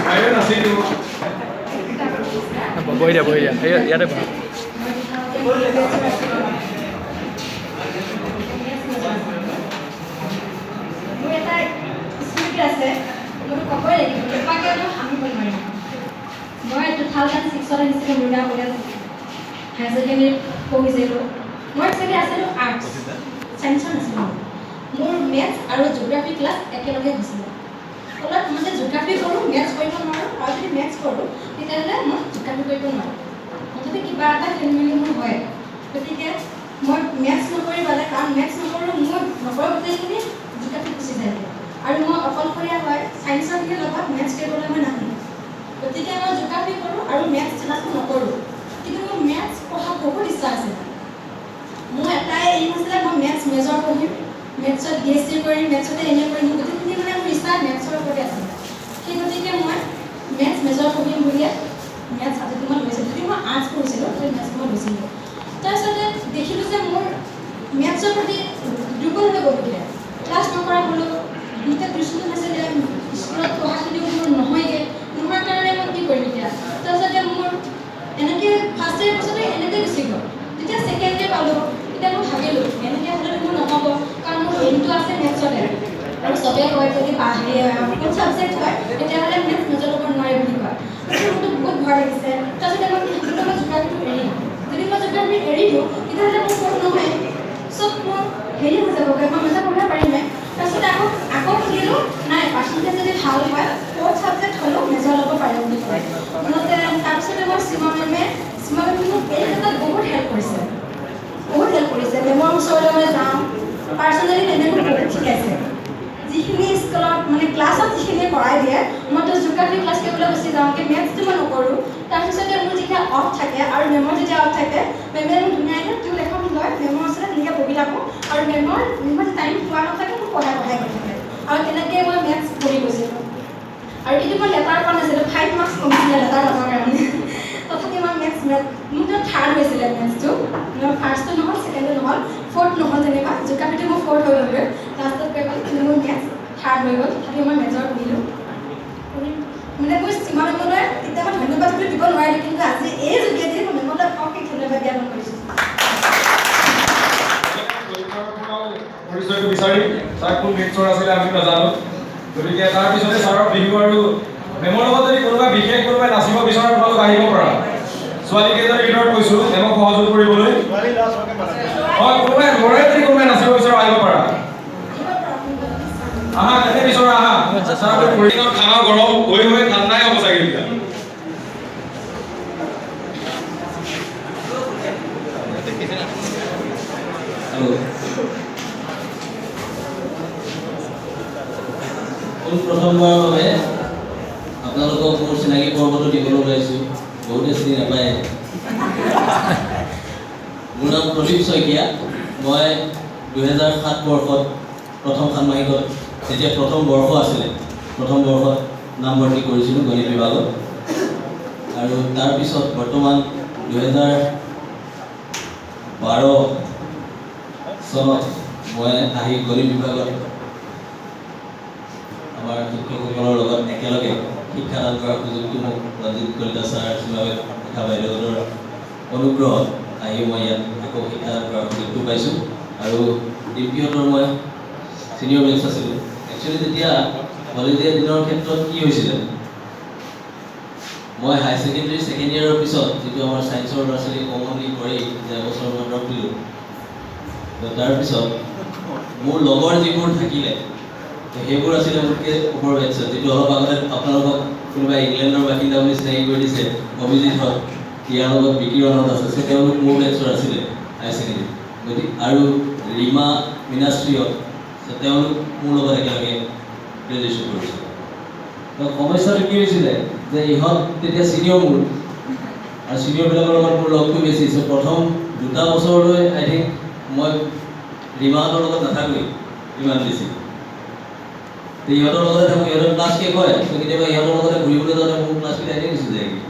বাইদেউ নাচি দিব। বহি দিয়া, বহি দিয়া, এই ইয়াতে বহা। মোৰ এটা স্মৃতি আছে, মোৰতো ক'বই লাগিব, নোকোৱাকৈ মই ভাবিব নোৱাৰিম। মই 2006ত আহিছিলোঁ মুৰিগাঁও কলেজ, হায়াৰ ছেকেণ্ডেৰী পঢ়িছিলোঁ। মই একচুৱেলি আছিলোঁ আৰ্টছ, ছায়েন্সৰ নাছিলোঁ। মোৰ মেথছ আৰু জিঅ'গ্ৰাফী ক্লাছ একেলগে হৈছিলে। ফলত মই যে জিঅ'গ্ৰাফী কৰোঁ, মেথছ কৰিব নোৱাৰোঁ আৰু যদি মেথছ কৰোঁ, তেতিয়াহ'লে মই জিঅ'গ্ৰাফী কৰিব নোৱাৰোঁ। মুঠতে কিবা এটা খেলি মেলি মোৰ হয়। গতিকে মই মেথছ নকৰি পালে, কাৰণ মেথছ নকৰোঁ, মোৰ নকৰা গোটেইখিনি জিঅ'গ্ৰাফী গুচি যায় আৰু মই অকলশৰীয়া হয়, ছায়েন্সৰখিনিৰ লগত মেথছ কৰিবলৈ মই নাহোঁ। গতিকে মই জিঅ'গ্ৰাফী কৰোঁ আৰু মেথছ ক্লাছটো নকৰোঁ। কিন্তু মোৰ মেথছ পঢ়া বহুত ইচ্ছা আছিলে। মোৰ এটাই এইম আছিলে, মই মেথছ মেজৰ পঢ়িম, মেথছত বি.এছ.চি কৰিম, মেথছতে এম.এ কৰিম। গোটেইখিনি মানে মোৰ ইচ্ছা মেথছৰ ওপৰতে আছিলে। সেই গতিকে মই মেথছ মেজৰ পঢ়িম বুলিয়ে মেথছ ছাবজেক্টটো মই লৈছিলোঁ। যদি মই আৰ্টছ পঢ়িছিলোঁ, তেতিয়া মেথছ মই লৈছিলোঁ। তাৰপিছতে দেখিলোঁ যে মোৰ মেথছৰ প্ৰতি দুৰ্বল হৈ গ'লোগৈ, ক্লাছ নকৰা হ'লোঁ, দুটা টিউশ্যনো নাছিলে, স্কুলত পঢ়াখিনিও মোৰ নহয়গৈ। নোহোৱাৰ কাৰণে মই কি কৰিম এতিয়া? তাৰপিছতে মোৰ এনেকৈ ফাৰ্ষ্ট ইয়েৰ পাছতে এনেকৈ গুচি গ'ল। যেতিয়া ছেকেণ্ড ইয়েৰ পালোঁ, তেতিয়া মই ভাবিলোঁ, এনেকৈ হ'লেতো মোৰ নহ'ব, কাৰণ মোৰ এইমটো আছে মেথছতে আৰু চবেই কয়, যদি হেৰি ফ'ৰ্থ ছাবজেক্ট হয়, তেতিয়াহ'লে মেথছ মেজৰ ল'ব নোৱাৰে বুলি কয়। গতিকে মোৰতো বহুত ভয় লাগিছে। তাৰপিছতে মই কি ভাবিলোঁ, মই জিঅ'গ্ৰাফীটো এৰি দিওঁ। যদি মই জিঅ'গ্ৰাফী এৰি দিওঁ, তেতিয়াহ'লে মোৰ ফ'ৰ্থ নহয়, চব মোৰ হেৰি হৈ যাবগৈ, মই মেজৰ পঢ়িব পাৰিমে? তাৰপিছতে আকৌ সুধিলোঁ, নাই, পাৰ্চেণ্টেজ যদি ভাল হয়, ফ'ৰ্থ ছাবজেক্ট হ'লেও মেজৰ ল'ব পাৰে বুলি কয়। মুঠতে তাৰপিছতে মই সীমা মেমে মোক এই ক্ষেত্ৰত বহুত হেল্প কৰিছে, বহুত হেল্প কৰিছে। মেমৰ ওচৰলৈ মই যাওঁ পাৰ্চনেলি। মেমে মোক বহুত শিকাইছে। যিখিনি স্কুলত মানে ক্লাছত যিখিনি কৰাই দিয়ে, মইতো জিঅ'গ্ৰাফী ক্লাছ কৰিবলৈ গুচি যাওঁ, কিন্তু মেথছটো মই নকৰোঁ। তাৰপিছতে মোৰ যেতিয়া অফ থাকে আৰু মেমৰ যেতিয়া অফ থাকে, মেমে মোক ধুনীয়াকৈ টোল এখন লয়, মেমৰ ওচৰতে ধুনীয়াকৈ বহি থাকোঁ আৰু মেমৰ টাইম পোৱা নাথাকে, মোক পঢ়াই পঢ়াই গৈ থাকে আৰু তেনেকৈয়ে মই মেথছ পঢ়ি গৈছিলোঁ। আৰু কিন্তু মই লেটাৰ পোৱা নাছিলোঁ, 5 মাৰ্কছ কমিছিলে লেটাৰ নাপাৰ কাৰণে। তথাপি মই মেথছ মোৰতো থাৰ্ড হৈছিলে মেথছটো, ফাৰ্ষ্টটো নহ'ল, ছেকেণ্ডটো নহ'ল, ফ'ৰ্থ নহ'ল যেনিবা। জিঅ'গ্ৰাফীটো মোৰ ফ'ৰ্থ হৈ গ'লগৈ লাষ্টত গৈ গ'ল, কিন্তু মোৰ মেথছ থাৰ্ড হৈ গ'ল। তথাপি মই মেজৰ পঢ়িলোঁ। মানে মোৰ সীমা মেমলৈ তেতিয়া মই ধন্যবাদ বুলি দিব নোৱাৰিলোঁ, কিন্তু আজি এই যোগেদি মই মেমলৈ অশেষ ধন্যবাদ জ্ঞাপন কৰিছোঁ। পৰীক্ষাৰ পৰাও পৰিচয়টো বিচাৰিম। ছাৰ কোন বেটছৰ আছিলে আমি নাজানো। গতিকে তাৰপিছতে ছাৰৰ বিহু আৰু মেমৰ লগত যদি কোনোবা বিশেষ কোনোবাই নাচিব বিচৰা, তোমালোক আহিব পাৰা। ছোৱালী কেইজনীৰ ভিতৰত কৈছোঁ, মেমক সহযোগ কৰিবলৈ। হয়, কোনোবাই ল'ৰাই যদি কোনোবাই নাচিব বিচৰা, আহিব পাৰা। আহা, কেনে বিচৰা আহা। ছাৰ খানা গৰম হৈ হৈ ঠাণ্ডাই হ'ব চাগে এতিয়া। হেল্ল'। পোন প্ৰথমবাৰৰ বাবে আপোনালোকক মোৰ চিনাকি পৰ্বটো দিবলৈ ওলাইছোঁ। বহুতে চিনি নাপায়। মোৰ নাম প্ৰদীপ শইকীয়া। মই 2007 বৰ্ষত প্ৰথম ষান্মাসিকত, যেতিয়া প্ৰথম বৰ্ষ আছিলে, প্ৰথম বৰ্ষত নামভৰ্তি কৰিছিলোঁ গণিত বিভাগত আৰু তাৰপিছত বৰ্তমান 2012 চনত মই আহি গণিত বিভাগত আমাৰ শিক্ষকসকলৰ লগত একেলগে শিক্ষাদান কৰাৰ সুযোগটো মোক ৰঞ্জিত কলিতা ছাৰ, সীমা ৰেখা বাইদেউহঁতৰ অনুগ্ৰহত আহি মই ইয়াত আকৌ শিক্ষাদান কৰাৰ সুযোগটো পাইছোঁ। আৰু ডিম্পীহঁতৰ মই ছিনিয়ৰ বেঞ্চ আছিলোঁ। একচুৱেলি তেতিয়া কলেজীয়া দিনৰ ক্ষেত্ৰত কি হৈছিলে, মই হায়াৰ ছেকেণ্ডেৰী ছেকেণ্ড ইয়েৰৰ পিছত, যিটো আমাৰ ছায়েন্সৰ ল'ৰা ছোৱালী কমনলি কৰেই যে এবছৰ মই ড্ৰপ দিলোঁ। তো তাৰপিছত মোৰ লগৰ যিবোৰ থাকিলে, তো সেইবোৰ আছিলে মোতকৈ ওপৰ বেটছত, যিটো অলপ আগতে আপোনালোকক কোনোবাই ইংলেণ্ডৰ বাসিন্দা বুলি চিনাকি কৰি দিছে, অভিজিতহঁত, ইয়াৰ লগত বিকিৰণহঁত আছে। চ' তেওঁলোক মোৰ বেটছৰ আছিলে হায়াৰ ছেকেণ্ডেৰী। গতিকে আৰু ৰীমা, মীনাশ্ৰীহঁত, চ' তেওঁলোক মোৰ লগত একেলগে গ্ৰেজুৱেশ্যন কৰিছিলে। তো সমস্যাটো কি হৈছিলে যে ইহঁত তেতিয়া ছিনিয়ৰ মোৰ আৰু ছিনিয়ৰবিলাকৰ লগত মোৰ লগটো বেছি। চ' প্ৰথম দুটা বছৰলৈ আই থিংক মই ৰীমাহঁতৰ লগত নাথাকোৱেই ইমান বেছি। তো ইহঁতৰ লগতে থাকোঁ, ইহঁতৰ ক্লাছ শেষ হয়, তো কেতিয়াবা ইহঁতৰ লগতে ঘূৰিবলৈ যাওঁতে মোৰ ক্লাছকেইটা এনেই গুচি যায়গৈ।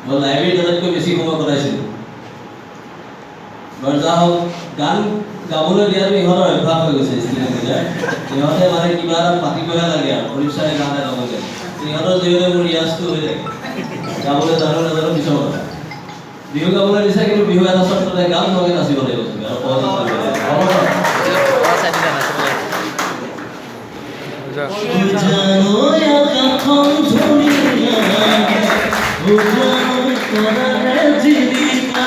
মই লাইব্ৰেৰীত আটাইতকৈ বেছি সময় কটাইছিলোঁ। বাৰু যা হওক, গান গাবলৈ দিয়াটো ইহঁতৰ অভ্যাস হৈ গৈছে। ষ্টুডেণ্টকেইটাৰ ইহঁতে মানে কিবা এটা পাতিবহে লাগে আৰু প্ৰদীপ ছাৰে গান এটা গাব যায়। সিহঁতৰ জৰিয়তে মোৰ ৰিয়াজটো হৈ থাকে। গাবলৈ জানো নাজানো পিছৰ কথা। বিহু গাবলৈ দিছে, কিন্তু বিহু এটা চৰ্ততে গাম, তোমালোকে নাচিব লাগিব তুমি আৰু সহজ নাচিব লাগিব। হ'ব ন? চাই দিলে নাচিব লাগিব। যোৱা। উজানৈ আকাশখন ধুনীয়া, উজানৈ তৰাৰে জিলিকা,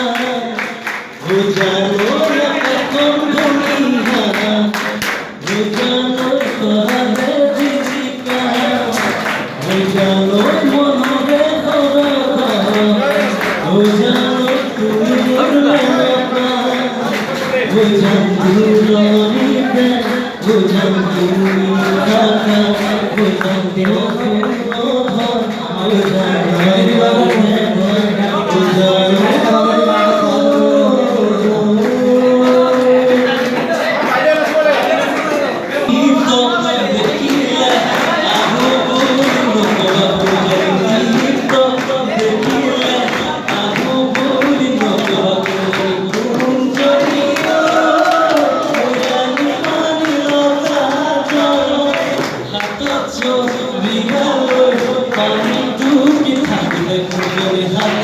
উজানৈ আকাশখন ধুনীয়া, উজানৈ তৰাৰে জিলিকা, উজানৈ মনৰে সৰগা, উজানৈ তুমি মোৰ মেনকা, উজান দূৰণিতে, উজান তুমি থাকা, উজান ঘৰ, উজান উজান। দেখিলে আহো বুলি নকবা, দেখিলে আহো বুলি নকবা, কোনজনী ৰাণী লতা, হাতত বিঘালৈ পানী টুকি থাকোঁতে কোনজনী হাতত